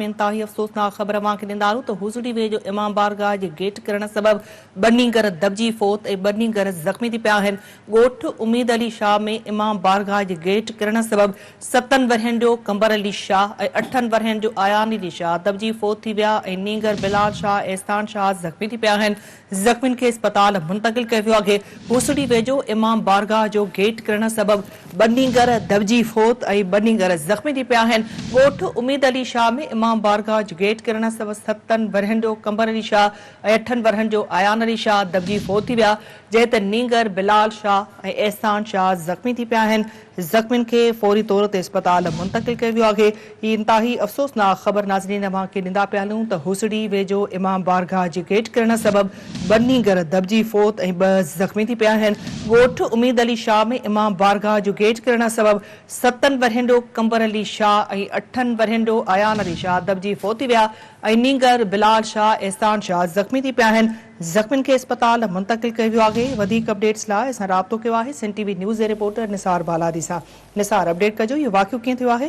۾ انتهائي افسوسناڪ خبر اوهان کي ڏيندا هلون ته حضوري ويجهو امام بارگاهه جي گيٽ ڪرڻ سبب ٻه نينگر دٻجي فوت ۽ ٻه نينگر زخمي ٿي پيا آهن. ڳوٺ اميد علي شاهه ۾ امام بارگاهه جي گيٽ ڪرڻ سبب ستن ورهين جو قمبر علي شاهه ۽ اٺن ورهين جو ايان علي شاهه دٻجي فوت ٿي ويا ۽ نينگر بلال شاهه احسان شاهه زخمي ٿي پيا آهن. زخمين کي اسپتال منتقل ڪيو ويو آهي. هوسڙي ويجهو امام بارگاهه جو گيٽ ڪرڻ سبب ٻه نينگر دٻجي فوت ۽ ٻه نينگر زخمي ٿي پيا آهن. ڳوٺ اميد علي شاهه ۾ امام بارگاهه جو گيٽ ڪرڻ سبب ستن ورهين جو قمبر علي شاهه ۽ اٺن ورهين جو ايان علي شاهه دٻجي فوت ٿي ويا، جنهن تي نينگر بلال شاهه ۽ احسان شاهه زخمي ٿي پيا آهن. زخمين کي فوري طور تي اسپتال منتقل ڪيو ويو آهي. هي انتهائي افسوسناڪ خبر ناظرين اوهان کي ڏيندا پيا هلون ته هوسڙي ويجهو امام بارگاهه جي گيٽ ڪرڻ سبب ٻه نينگر دٻجي فوت ۽ ٻه زخمي ٿي پيا آهن. ڳوٺ اميد علي شاهه ۾ امام بارگاهه جو گيٽ ڪرڻ سبب ستن ورهين جو قمبر علي شاهه ۽ اٺن ورهين جو ايان علي شاهه دٻجي فوت ٿي ويا ۽ نينگر بلال شاهه احسان شاهه زخمي ٿي پيا آهن. زخمين کي اسپتال منتقل ڪيو ويو آهي. وڌيڪ اپڊيٽس لاء اسان رابطو ڪيو آهي سنڌ ٽي وي نيوز جي رپورٽر نثار بالادي سان. نثار اپڊيٽ ڪجو اهو واقعو ڪيئن ٿيو آهي؟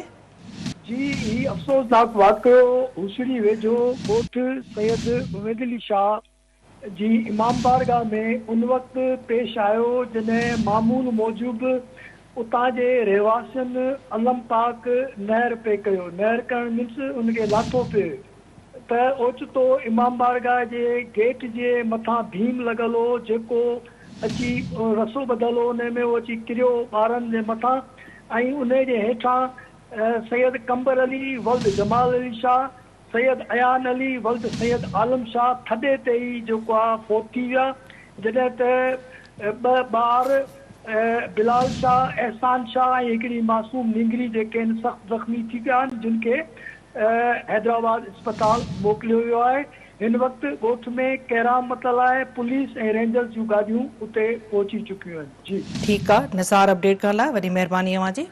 جي هي افسوسناڪ واقعو هوسڙي ويجهو ڳوٺ سيد اميد علي شاهه جي امام بارگاهه ۾ ان وقت پيش آيو جڏهن معمول موجب اتان جي رهواسين علم پاڪ نهر پئي ڪيو نهر ڪرڻ مينس ان کي لاٿو پئي ته اوچتو امام بارگاهه جي گيٽ جي مٿان ڀيم لڳل هو، جيڪو اچي رسو ٻڌل هو، انهي ۾ اهو اچي ڪريو ٻارن جي مٿان ۽ انهي جي هيٺان سيد قمبر علي ولد جمال علي شاهه، سيد ايان علي ولد سيد عالم شاهه ٿڏي تي ئي جيڪو آ فوت ٿي ويا، جڏهن ته ٻه ٻار بلال شاهه، احسان شاهه ۽ هڪڙي معصوم نينگري جيڪي آهن سخت زخمي ٿي پيا آهن، جن کي حيدرآباد اسپتال موڪليو ويو آهي، هن وقت ڳوٺ ۾ ڪهرام متل آهي، پوليس ۽ رينجرز جون گاڏيون اتي پهچي چڪيون آهن. جي. ٺيڪ آ نثار اپڊيٽ ڪرڻ لاء وڏي مهرباني اوهان جي.